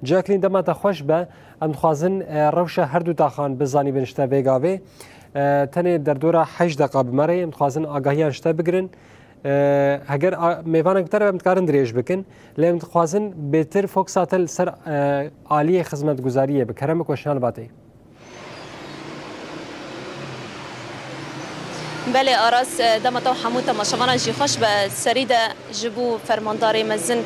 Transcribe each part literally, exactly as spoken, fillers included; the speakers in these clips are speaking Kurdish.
Jacqueline, dema te xweş be. Em dixwazin, e, rewşa her du taxan bizanîbin ji te vê gavê. E, tenê derdora heşt deqa bi me re ye. Em dixwazin agahiyan ji te bigirin. E, heger a-, mêvanek bi te re be, em dikarin dirêj bikin. Lê em dixwazin bêtir foksa te li ser, e, aliyê xizmetguzariyê bi. Kerem bik, weşiya li ba te. Belê Aras, e, dema te û hemû temaşevanan jî xweş be. Serî de ji bo fermandarê mezin,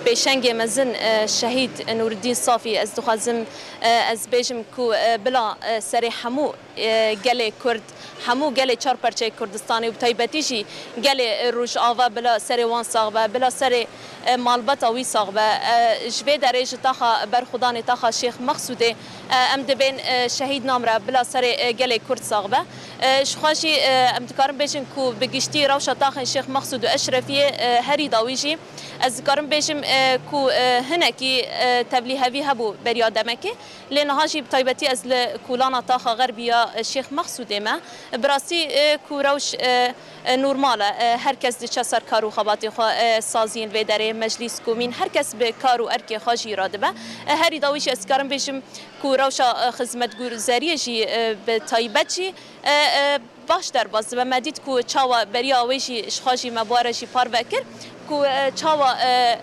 pêşengê mezin, e, Şehîd Nûreddîn Safî, ez dixwazim, e, ez bêjim ku, e, bila, e, serê hemû, e, gelê Kurd, hemû gelê çar perçeyê Kurdistanê û bi taybetî jî gelê Rojava, bila serê wan sax be, bila serê e, malbata wî sax be. E, ji vê derê ji taxa Berxudanê, taxa Şêx Mexsûdê, e, em dibên, e, şehîd nam re, bila serê, e, gelê Kurd sax be. E, ji xwe jî, e, em dikarin bêjin ku bi giştî rewşa taxên Şêx Mexsûd û Eşrefiyê, e, herî dawî jî ez dikarim bêjim, e, ku, e, hinekî, e, tevlîhevî hebû beriya demekê. Lê niha jî bi taybetî ez li kolana taxa Xerbiya, e, Şêx Mexsûdê me. Bi rastî, e, ku rewş, e, E, normal e, e, her kes diçe ser kar û xebatê xwe, e, saziyên vê derê, meclîs, komîn, her kes bi kar û erkê xwe jî radibe. E, herî dawî jî ez dikarim bêjim ku rewşa, e, xizmetguzariyê jî, e, bi taybet jî, e, e, baş derbas dibe. Me dît ku çawa beriya wê jî ji xwe jî me bi we re jî parve kir ku, e, çawa, e,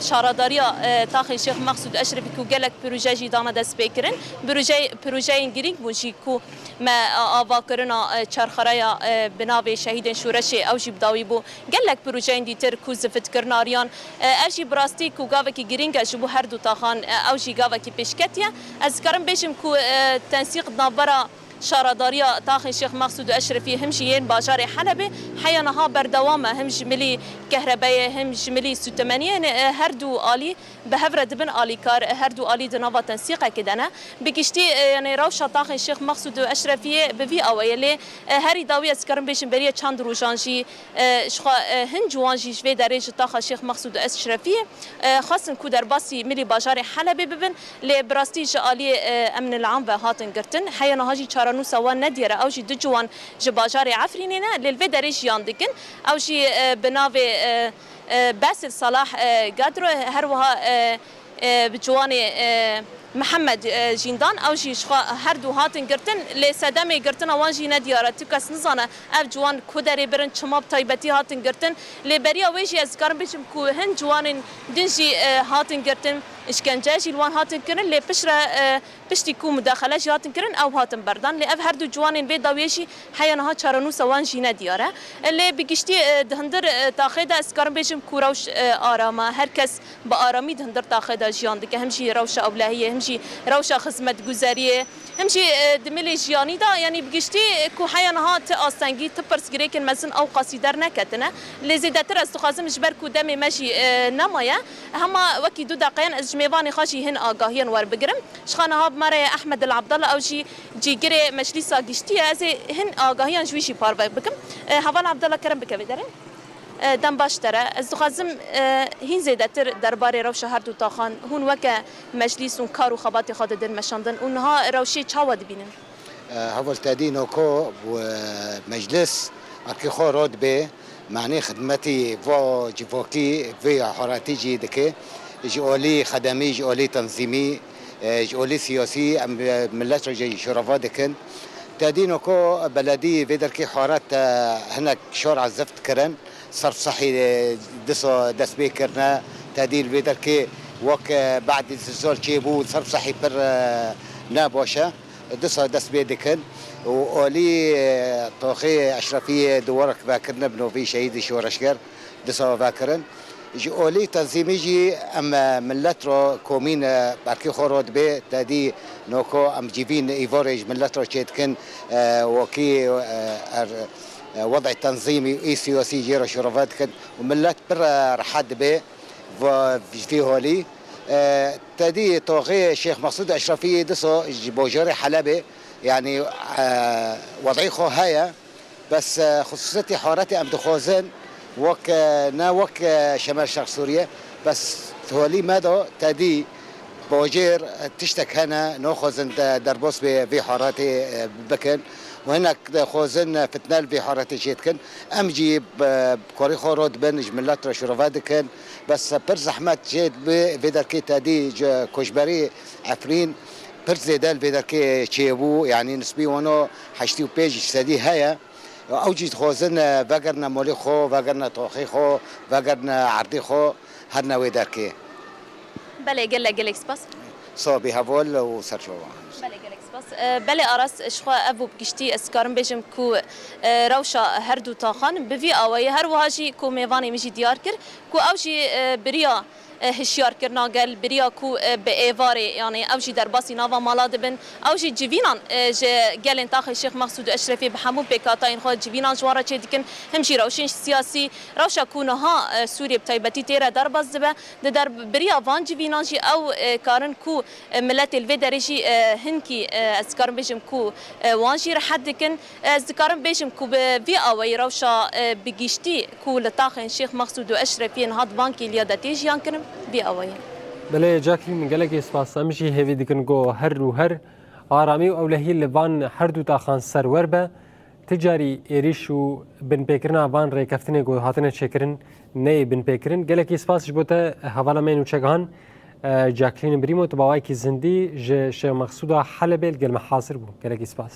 şaredariya, e, taxê Şêx Mexsûd Eşrefî ku gelek proje jî dane destpêkirin. Proje-, projeyên girîng bûn jî ku me, e, avakirina, e, çarxereya, e, bi navê Şehîdên Şoreşê, ew jî bi dawî bû. Gelek projeyên dîtir ku zivitkirina riyan, e, ev jî bi rastî ku gavekî girîng e ji bo her du taxan, e, ew jî gavekî pêşketî ye. Ez dikarim bêjim ku, e, tensîq di navbera şaredariya taxên Şêx Mexsûd û Eşrefî him jî yên bajarê Helebê heya niha berdewam e, him ji milî kehrebeyê, him ji milî sûtemeniyê, e, her du alî bi hev re dibin alîkar, her du alî di nava tensîqekê de ne. Bi giştî, e, yanî rewşa taxên Şêx Mexsûd û Eşrefiyê bi vî awayê lê, e, herî dawî ez dikarim bêjim beriya çend rojan jî, e, ji xwe, e, hin ciwan jî ji vê derê ji taxa Şêx Mexsûd û Eşrefiyê, e, xwestin ku derbasî milî bajarê Helebê bibin, lê bi rastî ji aliyê, e, emnil am ve hatin girtin. Heya niha jî çarenûsa wan nediyar e. Ew jî du ciwan ji bajarê Efrînê ne, lê li vê derê jiyan dikin. Ew jî, e, bi navê, e, e, Basil Salah, e, Gadro, her wiha, e, e, bi ciwanê, e, Mihemed, e, Jîndan, ew jî ji xwe her du hatin girtin, lê sedemê girtina wan jî nediyar e. Tu kes nizane ev ciwan ku derê birin, çima bi taybetî hatin girtin. Lê beriya wê jî ez dikarim bêjim ku hin ciwanên din jî, e, hatin girtin, îşkence jî li wan hatin kirin, lê piştre, e, Piştî ku mudaxele jî hatin kirin, ew hatin berdan. Lê ev her du ciwanên vê dawiyê jî heya niha çarenûsa wan jî nediyar e. Lê bi giştî, e, di hundir, e, taxê de ez dikarim bêjim ku rewş, e, aram e. Her kes bi aramî di hundir taxê de jiyan dike. Him jî rewşa ewlehiyê, him jî rewşa xizmetguzeriyê, him jî, e, di milê jiyanî de, yanî bi giştî, e, ku heya niha ti astengî, ti pirsgirêkên mezin ew qasî derneketine. Lê zêdetir ez dixwazim ji ber ku demê me jî, e, nemaye, hema wekî du deqeyan ez ji mêvanê xwe jî hin agahiyan werbigirim. Ji xwe niha bi me re ye Ehmed El Abdallah, ew jî cîgirê Meclîsa Giştî ye. Ez ê hin agahiyan ji wî jî parve bikim. E, Heval Abdallah, kerem bike vê derê. E, dem baş te re. Ez dixwazim, e, hîn zêdetir derbarê rewşa her du taxan, hûn weke meclîs û kar û xebatê xwe didin meşandin û niha rewşê çawa dibînin? E, Heval Tedî Noko, e, meclis erkê xwe radibe, manê xidmetî va civakî, vê haratî jî dike. Ji alî xedemî, ji alî tenzîmî, e, ji alî siyasî em, e, millet re jî şorava dikin. Tedî Noko beledî vê derkê haret, e, hinek şara zift kirin. Serf sehî, e, disa dest pê kirine. Tedî li vê derkê wek, e, badî zilzal çêbû, serf sehî pir, e, ne baş e. Disa dest pê dikin û alî, e, taxê Eşrefiyê duwarak vekirine bi novî şehîdî şoreşger disa vekirin. Ji alî tenzîmî jî em, e, millet re komîn, e, berkê xwe re dibe, tedî noko em civîn îvarê ji millet re çêdikin, e, wekî, e, er, e, wed'ê tenzîmî û siyasî jê re şirove dikin û millet pir, e, rehet dibe. Va ji vî holî, e, tedî toxê Şêx Mexsûd Eşrefî disa ji bajarê Helebê, yanî, e, wed'î xwe heye. Bes, e, xisûsiyetê haretê em dixwazin wek, e, ne wek, e, Şemer Şerq Sûriye, bes holî me de tedî bajêr, e, tiştek hene, naxwazin de derbas bê vê haretê, e, bikin. Hinek dixwazin fitne li vê haretê çêdikin. Em jî bi, bi karê xwe radibin, ji milet re şirove dikin. Bes pir zehmet jê dibe vê derkê tedî ji koçberî Efrîn pir zêde li vê derkê çêbû. Yanî nisbî wana heştê û pênc sedî heye. Ew jî dixwazin, e, vegerine malê xwe, vegerine taxê xwe, vegerine erdê xwe, herine wê derkê. Belê, gelek gelek spas. Sabî heval û serçava. Belê, gelek spas. E, belê Aras, ji xwe ev û bi giştî ez karim bêjim ku, e, rewşa her du taxan bi vî awayî, her wiha jî ku mêvanê min jî diyar kir ku ew jî, e, biriya, e, hişyarkirina gel, biriya ku, e, bi êvarê, yanî ew jî derbasî nava mala dibin, ew jî civînan, e, ji gelên taxê Şêx Mexsûd û Eşrefê bi hemû pêkhatayên xwe civînan ji wan re çêdikin, him jî rewşên siyasî, rewşa ku niha, e, Sûriyê bi taybetî tê re derbas dibe, di derbiriya van civînan jî ew, e, karin ku, e, miletê li vê derê jî, e, hinkî, e, ez dikarim bêjim ku, e, wan jî rehet dikin. Ez dikarim bêjim ku bi vî awayî rewşa, e, bi giştî ku li taxên Şêx Mexsûd û Eşrefiyê niha di van kêliya de tê jiyan kirin, vî awayî. Belê Jacqueline, gelekî spas. Em jî hêvî dikin ku her û her aramî û ewlehî li van her du taxan serwer be. Ti carî êrîş û binpêkirina van rêkeftinê ku hatine çêkirin neyê binpêkirin. Gelekî spas ji bo te hevala me nûçegihan, e, Jacqueline Brîmo, tu bi awayekî zindî ji Şêx Mexsûda Helebê li gel me hazir bû. Gelekî spas.